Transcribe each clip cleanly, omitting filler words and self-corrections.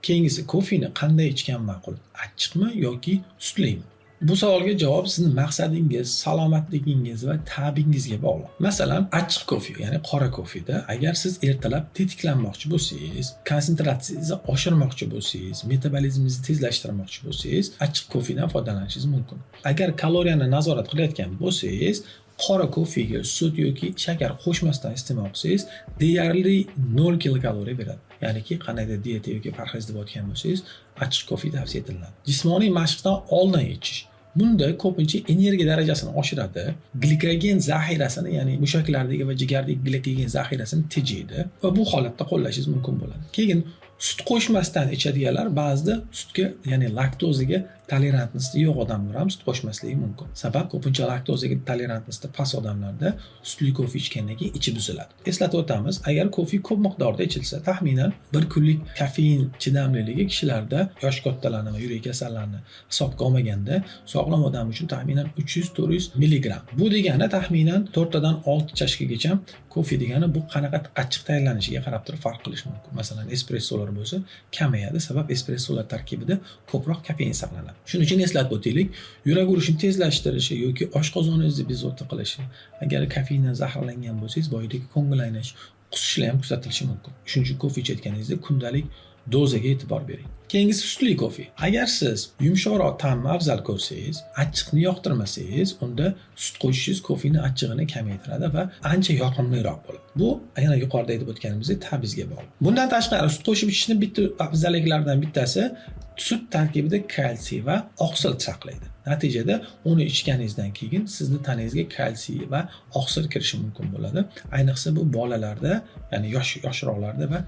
Keyingisi, kofeni qanday ichgan ma'qul? Achchiqmi yoki sutlimi? Bu savolga javob sizni maqsadingiz, salomatligingiz va ta'bingizga bog'liq. Masalan, achchiq kofe, ya'ni qora kofeda agar siz ertalab tetiklanmoqchi bo'lsangiz, konsentratsiyangizni oshirmoqchi bo'lsangiz, metabolizmingizni tezlashtirmoqchi bo'lsangiz, achchiq kofedan foydalanishingiz mumkin. Agar kaloriyani nazorat qilayotgan bo'lsangiz, qora kofega sut yoki shakar qo'shmasdan iste'mol qilsangiz, deyarli 0 kilokaloriya beradi. Ya'niki qandaydir dieta yoki parhez deb o'tgan bo'lsangiz, achchiq kofe tavsiya etiladi. Jismoniy mashqdan oldin ichish. Bunda ko'pincha energiya darajasini oshiradi, glikogen zaxirasini, ya'ni mushaklardagi va jigardagi glikogen zaxirasini tejaydi va bu holatda qo'llashingiz mumkin bo'ladi. Keyin sut qo'shmasdan ichadiganlar ba'zida sutga, ya'ni laktozaga tolerantnosti yo'q odamlar ham sut qo'shmasligi mumkin. Sabab ko'pincha laktozaga tolerantnosti past odamlarda sutli kofe ichgandan keyin ichi buziladi. Eslatib o'tamiz, agar kofe ko'p miqdorda ichilsa, taxminan bir kunlik kofein chidamliligi kishilarda, yosh kattalarni va yurak kasallarini hisobga olmaganda, sog'lom odam uchun taxminan 300-400 milligramm. Bu degani taxminan 4 tadan 6 chashkagacha kofe degani. Bu qanaqa achchiq tayyorlanishiga qarab turib farq qilishi mumkin. Masalan, espressolar bo'lsa kamayadi, sabab espressolar tarkibida ko'proq kofein saqlanadi. Shuning uchun eslatib o'taylik, yurak urishini tezlashtirishi yoki oshqozoningizni bezovta qilishi, agar kofeindan zaharlangan bo'lsangiz, boyadagi ko'ngil aynish, qusishlar ham kuzatilishi mumkin. Shuning uchun kofe ichayotganingizda kundalik dozaga e'tibor bering. Keyingisi sutli kofe. Agar siz yumshoqroq ta'mni afzal ko'rsangiz, achchiqni yoqtirmasangiz, unda sut qo'shishingiz kofeni achchig'ini kamaytiradi va ancha yoqimliroq bo'ladi. Bu yana yuqorida aytib o'tganimizdek ta'bingizga bog'liq. Bundan tashqari sut qo'shib ichishni bitta afzalliklaridan bittasi, sut tarkibida kalsiy va oqsil saqlaydi. Natijada uni ichganingizdan keyin sizni tanangizga kalsiy va oqsil kirishi mumkin bo'ladi. Ayniqsa bu bolalarda, ya'ni yoshroqlarda va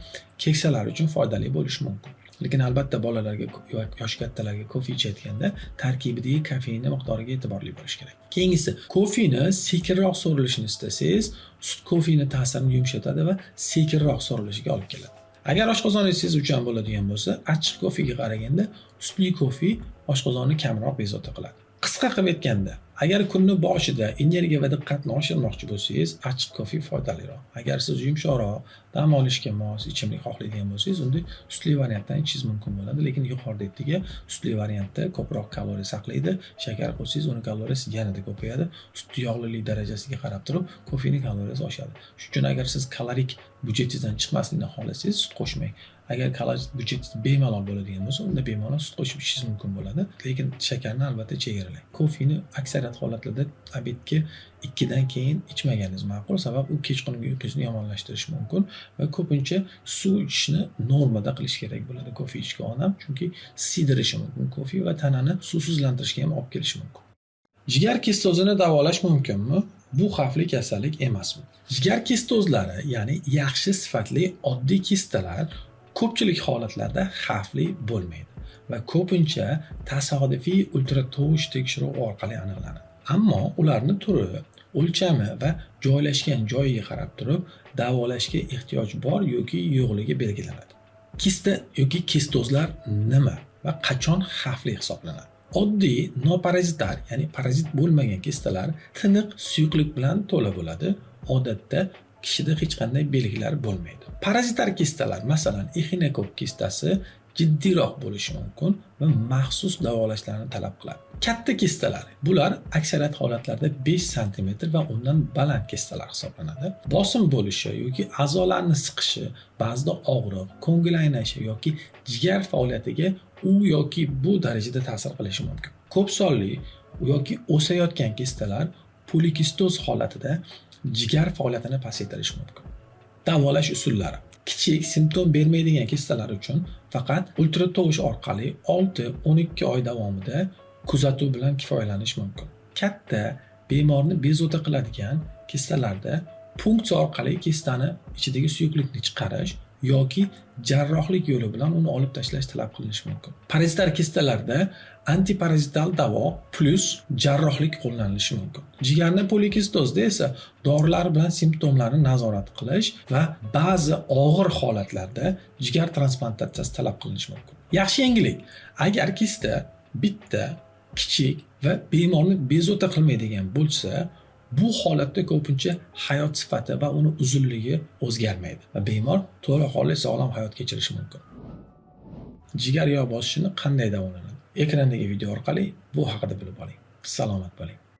keksalar uchun foydali bo'lishi mumkin. Lekin albatta bolalarga va yoshi kattalarga kofe ichayotganda tarkibidagi kofeinni miqdoriga e'tiborli bo'lish kerak. Keyingisi, kofeni sekinroq so'rilishini istasangiz, sut kofeni ta'sirini yumshatadi va sekinroq so'rilishiga olib keladi. Agar oshqozoningiz sezuvchan bo'ladigan bo'lsa, achchiq kofega qaraganda sutli kofe oshqozonni kamroq bezovta qiladi. Qisqa qilib aytganda, agar kunni boshida energiya va diqqatni oshirmoqchi bo'lsangiz, achchiq kofe foydaliroq. Agar siz yumshoqroq, dam olishga mos ichimlik xohlaydigan bo'lsangiz, unda sutli variantdan ichishingiz mumkin bo'ladi. Lekin yuqorida aytdik, sutli variantda ko'proq kaloriya saqlaydi. Shakar qo'shsangiz, uni kaloriyasi yanada ko'payadi. Sut yog'lilik darajasiga qarab turib, kofening kaloriyasi oshadi. Shuning uchun agar siz kalorik byudjetingizdan chiqmaslikni xohlasangiz, sut qo'shmang. Agar kalorik byudjetingiz bemalol bo'ladigan bo'lsa, unda bemalol sut qo'shib ichishingiz mumkin bo'ladi. Lekin shakarni albatta chegaralang. Kofeni aksariyat holatlarda обед ga 2 dan keyin ichmaganingiz ma'qul, sabab u kechqurungi uyqungizni yomonlashtirishi mumkin va ko'pincha suv ichishni normada qilish kerak bo'ladi kofe ichgan odam, chunki siydirishi mumkin kofe va tanani suvsizlantirishga ham olib kelishi mumkin. Jigar kistozini davolash mumkinmi? Bu xavfli kasallik emasmi? Jigar kistozlari, ya'ni yaxshi sifatli oddiy kistalar ko'pchilik holatlarda xavfli bo'lmaydi va ko'pincha tasodifiy ultratovush tekshiruvi orqali aniqlanadi. Ammo ularni turi, o'lchami va joylashgan joyiga qarab turib davolashga ehtiyoj bor yoki yo'qligi belgilanadi. Kista yoki kistozlar nima va qachon xavfli hisoblanadi? Oddiy noparazitar, ya'ni parazit bo'lmagan kistalar tiniq suyuqlik bilan to'la bo'ladi. Odatda kishida hech qanday belgilar bo'lmaydi. Parazitar kistalar, masalan, exinokokk kistasi jiddiyroq bo'lishi mumkin va maxsus davolashlarni talab qiladi. Katta kistalar, bular aksariyat holatlarda 5 santimetr va undan baland kistalar hisoblanadi. Bosim bo'lishi yoki a'zolarni siqishi, ba'zida og'riq, ko'ngil aynashi yoki jigar faoliyatiga u yoki bu darajada ta'sir qilishi mumkin. Ko'p sonli yoki o'sayotgan kistalar polikistoz holatida jigar faoliyatini pasaytirishi mumkin. Davolash usullari. Kichik, simptom bermaydigan kistalar uchun faqat ultratovush orqali 6-12 oy davomida kuzatuv bilan kifoyalanish mumkin. Katta, bemorni bezovta qiladigan kistalarda punksiya orqali kistani ichidagi suyuqlikni chiqarish yoki jarrohlik yo'li bilan uni olib tashlash talab qilinishi mumkin. Parazitar kistalarda antiparazital davo plyus jarrohlik qo'llanilishi mumkin. Jigarni polikistozda esa dorilar bilan simptomlarni nazorat qilish va ba'zi og'ir holatlarda jigar transplantatsiyasi talab qilinishi mumkin. Yaxshi yangilik: agar kista bitta, kichik va bemorni bezovta qilmaydigan bo'lsa, bu holatda ko'pincha hayot sifati va uni uzunligi o'zgarmaydi va bemor to'laqonli sog'lom hayot kechirishi mumkin. Jigar yog' bosishini qanday davolanadi? Ekrandagi video orqali bu haqida bilib oling. Salomat bo'ling.